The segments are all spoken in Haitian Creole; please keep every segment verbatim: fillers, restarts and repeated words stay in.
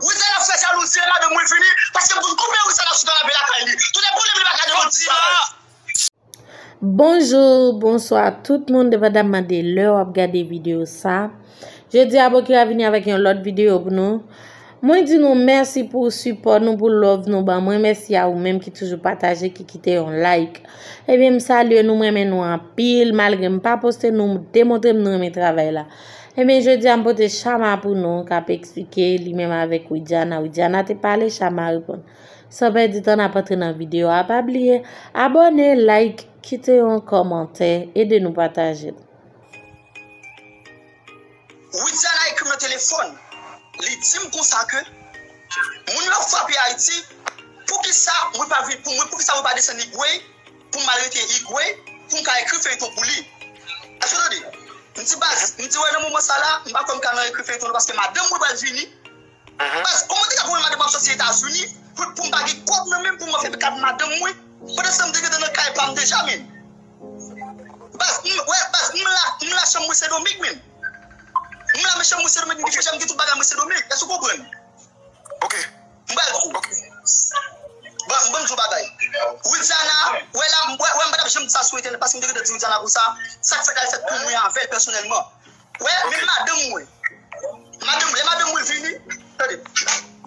Widiana fè jalouzi, lè madanm mwen vini, paske m konn koupe Widiana sou kanapé lakay li. Tout lè pwoblèm li pa ka devan ti sa. Bonjou, bonswa tout moun, depandaman de lè w ap gade videyo sa. Jodi a, Bokira vini avèk yon lòt videyo pou nou. Mwen di nou mèsi pou sipò nou, pou love nou ban mwen. Mèsi a ou menm ki toujou pataje, ki kite yon like. Ebyen, m salye nou, m renmen nou anpil. Malgre m pa poste, nou demontre m nou renmen travay la. Ebyen, jodi a, m pote Chama pou nou, k ap eksplike li menm avèk Widiana. Widiana te pale, Chama reponn. San pèdi tan, n ap antre nan videyo a. Pa bliye abòne, like, kite yon kòmantè, ede nou pataje l. Widiana ekri m nan telefòn. Li di m konsa ke moun yo ap frape Ayiti, poukisa mwen pa vin, pou mwen, poukisa mwen pa desann Igwe, pou m al rete Igwe, pou m ka ekri feyton pou li. Èske w tande? M di baz, m di wè nan moman sa la, m pa kwè m ka nan ekri feyton non, paske madanm mwen pral vini. Baz, kòman te ka pou mwen madanm ap soti Etazini, pou, pou m pa gen kòb nan men m, pou mwen fè kat madanm mwen, pandan se tan m te gentan nan kay pa m deja, men. Baz, m, wè, baz, m la, m la chanm mwen Sendomeng, men. M la men chanm mwen Sendomeng, m gen fè chanm, m gen tout bagay mwen Sendomeng. Èske w konprann? Ok. M pral di w. Ok. Bon, m ban m di w bagay. Widiana, wè la, wè, wè, m pa t ap janm di sa sou entènèt, paske m te gentan di Widiana konsa, sa k fèt la, l fèt pou mwen avè l pèsonèlman. Wè, ok, men madanm mwen. Madanm, lè madanm mwen vini, tande.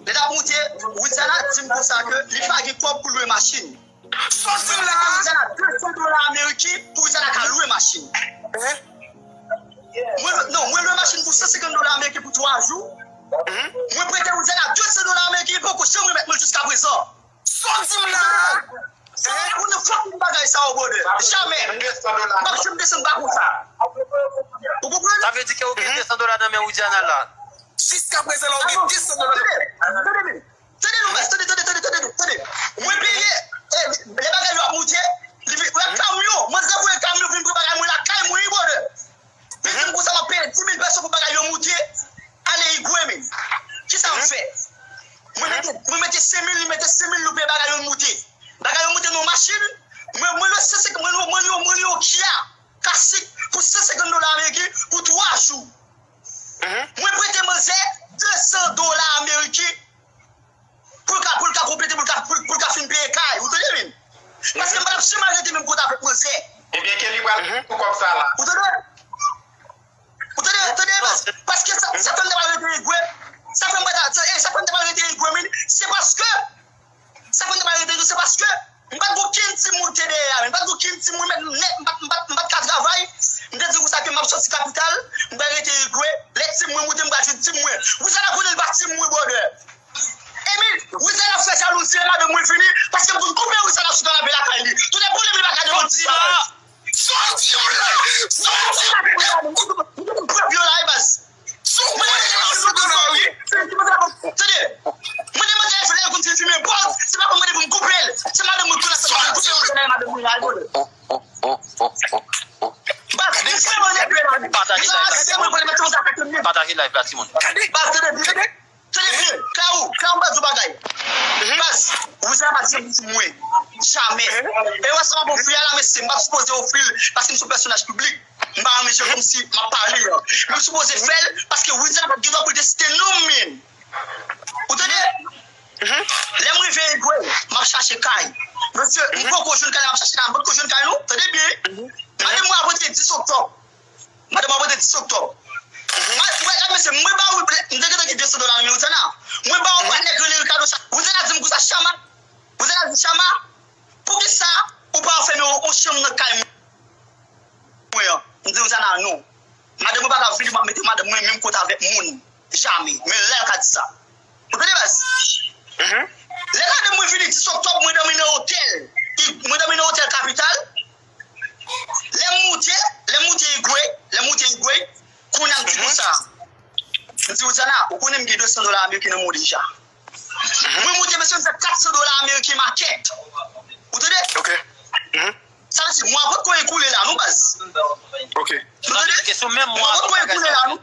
Lè l ap monte, Widiana di m konsa ke li pa gen kòb pou lwe machin. Sa w di m la? Mwen prete Widiana de san dola ameriken pou Widiana ka lwe machin. Hein? Mwen, non, mwen lwe machin pou san senkant dola ameriken pou twa jou. Mwen prete Widiana de san dola ameriken, li poko janm remèt mwen l jiska prezan. Sa w di m la? Sa w di m la? Mwen nan fòk moun bagay sa yo, brother. Jamè. M p ap janm desann ba konsa. Ou konprann? Sa vle di ke ou gen de san dola nan men Widiana la? Jiska prezan la, ou gen de san dola. Tande, tande, tande. Tande nou, baz, tande, tande, tande, tande nou, tande. Mwen peye, eh, lè bagay yo ap moute, li vin, wè kamyon, manzè voye kamyon vin pran bagay mwen lakay mwen, wi, brother. Li di m konsa m ap peye dis mil pèso pou bagay yo moute, ale Igwe, men. Kisa m fè? Mwen mete, mwen mete senk mil, li mete senk mil, nou peye bagay yo moute. Bagay yo moute nan machin, mwen, mwen lwe san senkant, mwen lwe, mwen lwe, mwen lwe yon Kia, klasik, pou san senkant dola ameriken, pou twa jou. Mwen prete manzè de san dola ameriken, pou l ka, pou l ka konplete, pou l ka, pou, pou l ka fin peye kay. Ou tande, men? Paske m pa t ap janm al rete menm kote avèk manzè. Ebyen, Kelly pral pou kòb sa la. Ou tande? Ou tande, tande, baz? Paske sa, sa fè m te pral rete Igwe. Sa fè m pral, sa, eh, sa fè m te pral rete Igwe, men. Se paske, sa fè m te pral rete Igwe, se paske m pa t gen okenn tim mwen ki te dèyè a, men. M pa t gen okenn tim mwen, men nèt, m pa t, m pa t, m pa t ka travay. M te di konsa ke m ap soti kapital, m pral rete Igwe. Lè tim mwen moute, m pral jwenn tim mwen. Widiana konnen l pa tim mwen, brother. Epi, Widiana fè jalouzi, lè madanm mwen vini, paske m konn koupe Widiana sou kanapé lakay li. Tout lè pwoblèm li pa ka devan ti sa. Sa w di m la? Sa w di m? Prèv yo la, wi, baz. Sou mwen, sou mwen, wi. Tande, mwen te mande F L konn fin fimen bòz, se pa pou mande pou m koupe l. Se madanm mwen ki konn ap fè koupe Widiana, madanm mwen la, wi. Baz, li fè mwen nèg la. Pataje live la, timoun. Pataje live la, timoun. Baz, tande, tande. Tande byen, Kaou, Kaou, m pral di w bagay. Baz, Widiana pa t janm di mwen. Jamè. E wè sa m ap ofri a la, mesye, m pa t sipoze ofri l, paske m se yon pèsonaj piblik. M pa renmen jan kòmsi m ap pale an. Men m sipoze fè l, paske Widiana pa t gen dwa pou l te site non m, men. Ou tande? Lè m rive Igwe, m ap chache kay. Mesye, m poko jwenn kay, m ap chache kay, m potko jwenn kay, non. Tande byen. Madanm mwen ap rantre dis oktòb. Madanm mwen ap rantre dis oktòb. Mwen, mwen, gade mesye, mwen ba ou, m te gentan gen de san dola nan men Widiana. Mwen ba ou patnè k rele Ricardo Cha-, Widiana di m konsa, Chama. Widiana di, Chama, poukisa ou pa anfèmen yon, yon chanm nan kay mwen an? M di Widiana, non. Madanm mwen pa ka vini pou m ap mete madanm mwen menm kote avèk moun. Jamè. Men lè l ka di sa. Ou tande, baz? Lè madanm mwen vini dis oktòb, mwen dòmi nan otèl. I-, mwen dòmi nan otèl kapital. Lè m moute, lè m moute Igwe, lè m moute Igwe, kounye a m di konsa. M di, Widiana, ou konnen m gen de san dola ameriken nan men w deja. Mwen moute, mesye, m fè kat san dola ameriken makèt. Ou tande? Ok. Sa vle di, mwa potko ekoule la, non, baz. Ok. Ou tande? Mwa potko ekoule la, non.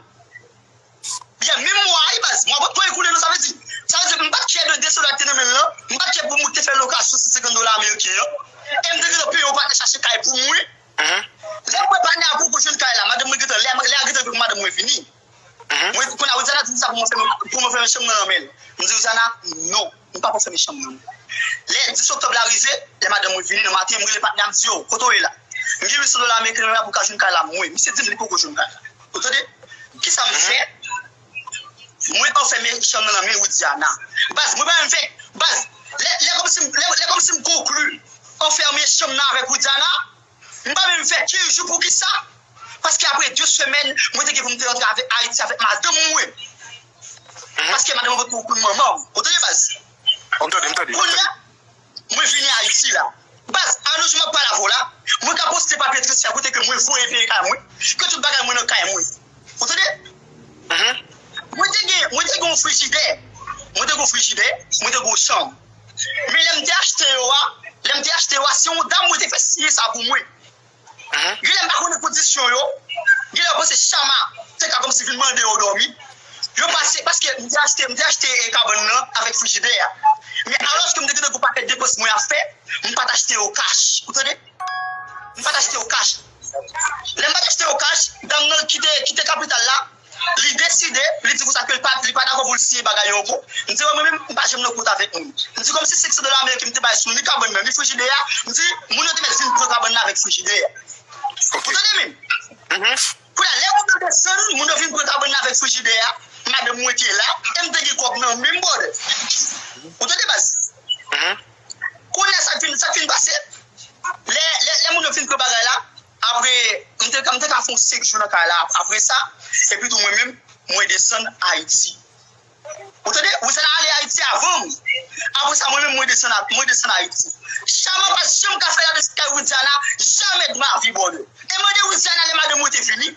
Byen, menm mwa, wi, baz. Mwa potko ekoule, non, sa vle di, sa vle di, m pa t kyè de de san dola ki te nan men l lan, m pa t kyè pou m te fè lokasyon san senkant dola ameriken an. E m te gentan peye yon patnè chache kay pou mwen. Lè m wè patnè a poko jwenn kay la, madanm mwen gentan, lè, lè a gentan rive pou madanm mwen vini. Mwen, kounye a, Widiana di m sa pou mwen fèmen, pou mwen fèmen chanm nan nan men l. M di Widiana, non, m pa pou fèmen chanm nan. Lè dis oktòb la rive, lè madanm mwen vini nan maten, m rele patnè a m, m di, yo, kote w ye la? M gen uit san dola ameriken nan men m la pou m ka jwenn kay la, mwen. Misye di m li poko jwenn kay la. Ou tande? Kisa m fè? Mwen anfèmen chanm nan nan men Widiana. Baz, mwen pa menm fè, baz, lè, lè kòmsi, lè, lè kòmsi m konkli anfèmen chanm nan avèk Widiana, m pa menm fè kenz jou. Poukisa? Paske apre de semèn, mwen te gen pou m te rantre avèk Ayiti avèk madanm mwen. Paske madanm mwen pot ko konn manman m. Ou tande, baz? M tande, m tande, m tande. Kounye a, mwen vini Ayiti la. Baz, a nou jou m ap pale avè w la, mwen ka poste papye transfè kote ke mwen voye peye kay mwen, ke tout bagay mwen nan kay mwen. Ou tande? Mwen te gen, mwen te gen yon frijidè. Mwen te gen yon frijidè, mwen te gen yon chanm. Men lè m te achte yo a, lè m te achte yo a, se yon dam mwen te fè siyen sa pou mwen. Genlè m pa konnen kondisyon yo. Genlè yo panse Chama te ka kòmsi vin mande yo dòmi. Yo pase, paske m te achte, m te achte, eh, kabann nan avèk frijidè a. Men alòske m te gen gwo pakèt depans mwen ap fè, m pa t achte yo kach. Ou tande? M pa t achte yo kach. Lè m pa t achte yo kach, dam nan ki te, ki te kapital la, li deside, li di konsa ke li pa, li pa dakò pou l siyen bagay yo ankò. M di, mwen menm, m pa janm nan kont avèk moun. M di, kòmsi senk san dola ameriken m te bay sou ni kabann nan, ni frijidè a, m di, moun yo te mèt vin pran kabann nan avèk frijidè a. Ou tande menm? Kounye a, lè moun yo desann, moun yo vin pran kabann nan avèk frijidè a, madanm mwen te la, e m te gen kòb nan men m, brother. Ou tande, baz? Kounye a, sa k fin, sa k fin pase? Lè, lè, lè moun yo fin pran bagay la, apre, m te, m te ka fè yon senk jou nan kay la apre sa, epi tou mwen menm, mwen desann Ayiti. Ou tande? Widiana ale Ayiti avan m. Apre sa, mwen menm, mwen desann, mwen desann Ayiti. Chama pa janm ka fè ladan kay Widiana, jamais de ma vie, brother. E mande Widiana lè madanm mwen te vini.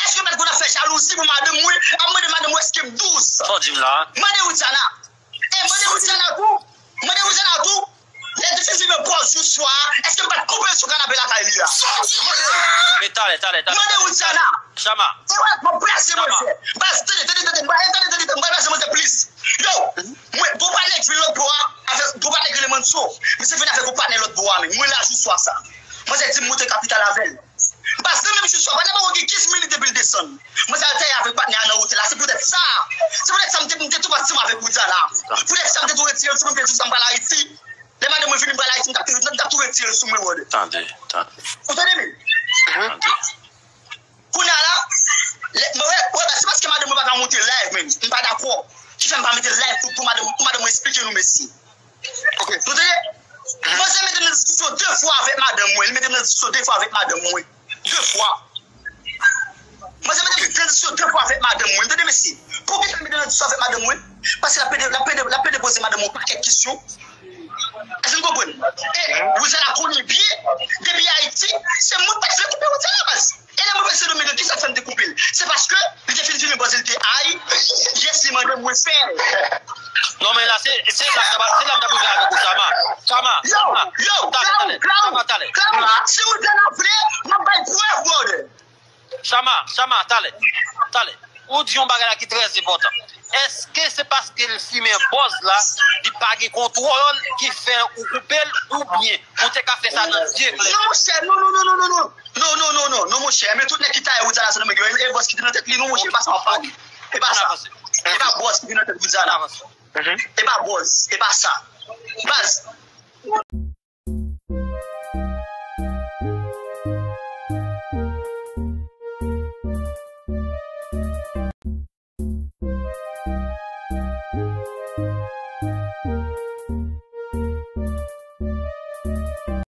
Èske yo pa t konn ap fè jalouzi pou madanm mwen? Ap mande madanm mwen èske m dous. Sa w di m la? Mande Widiana. E mande Widiana tou. Mande Widiana tou. Lè te fin fime pòz jou swa a, èske m pa t koupe l sou kanape lakay li a? Men talè, talè, talè. Mande Widiana. Chama. E wè, m ap brase mwen fè. Baz, tande, tande, tande, m pral, tande, tande, tande, m pral brase mwen fè plis. Yo, mwen, gwo patnè k vin lòt bò a, avèk gwo patnè k rele Manso. Misye vin avèk gwo patnè lòt bò a, men mwen la jou swa sa. Manzè di m moute kapital avè l. Baz, nan menm jou swa, patnè a poko gen kenz minit depi l desann. Manzè al tèyè avèk patnè a nan otèl la. Se poutèt sa. Se poutèt sa m te, m te tou pati ansanm avèk Widiana. Poutèt sa m te tou retire l sou mwen, m te di sa m pral Ayiti. Lè madanm mwen vini, m pral Ayiti, m t ap tou, m t ap tou retire l sou mwen, brother. Tande, tande. Ou tande, men? Tande. Kounye a la, lè, mwen wè, wè, se paske madanm mwen pa ka monte live, men m pa dakò. Ki fè m pa mete live pou, pou madanm, pou madanm mwen eksplike nou, mesye. Ok. Nou tande? Manzè mete m nan diskisyon de fwa avèk madanm mwen. Li mete m nan diskisyon de fwa avèk madanm mwen. De fwa. Manzè mete m nan diskisyon de fwa avèk madanm mwen. Tande, mesye. Poukisa l mete m nan diskisyon avèk madanm mwen? Paske l ap pede, l ap pede, l ap pede poze madanm mwen yon pakèt kesyon. Èske n konprann? E Widiana konnen byen, depi Ayiti, se moun pa t vle koupe Widiana, baz. E lè mwen vin Sendomeng, kisa k fè m te koupe l? Se paske li te fin fime pòz li te ay, yes, li mande mwen fè l. Non, men la, se, se la m t ap, se la m t ap rive avèk ou, Chama. Chama, yo, Chama, yo, talè, talè, Chama, talè. Chama, si Widiana vle, m ap bay prèv, brother. Chama, Chama, talè, talè. Ou di yon bagay la ki trè enpòtan. Èske se paske l fimen pòz la, li pa gen kontwòl ki fè ou koupe l, oubyen ou te ka fè sa nan zye klè? Non, monchè, non, non, non, non, non, non. Non, non, non, non, non, monchè. Men tout nèg ki taye Widiana Sendomeng yo, e, e bòz ki te nan tèt li, non, monchè, e pa sa w ap pale. E pa sa. E pa bòz ki te nan tèt Widiana. E pa bòz, e pa sa. Baz.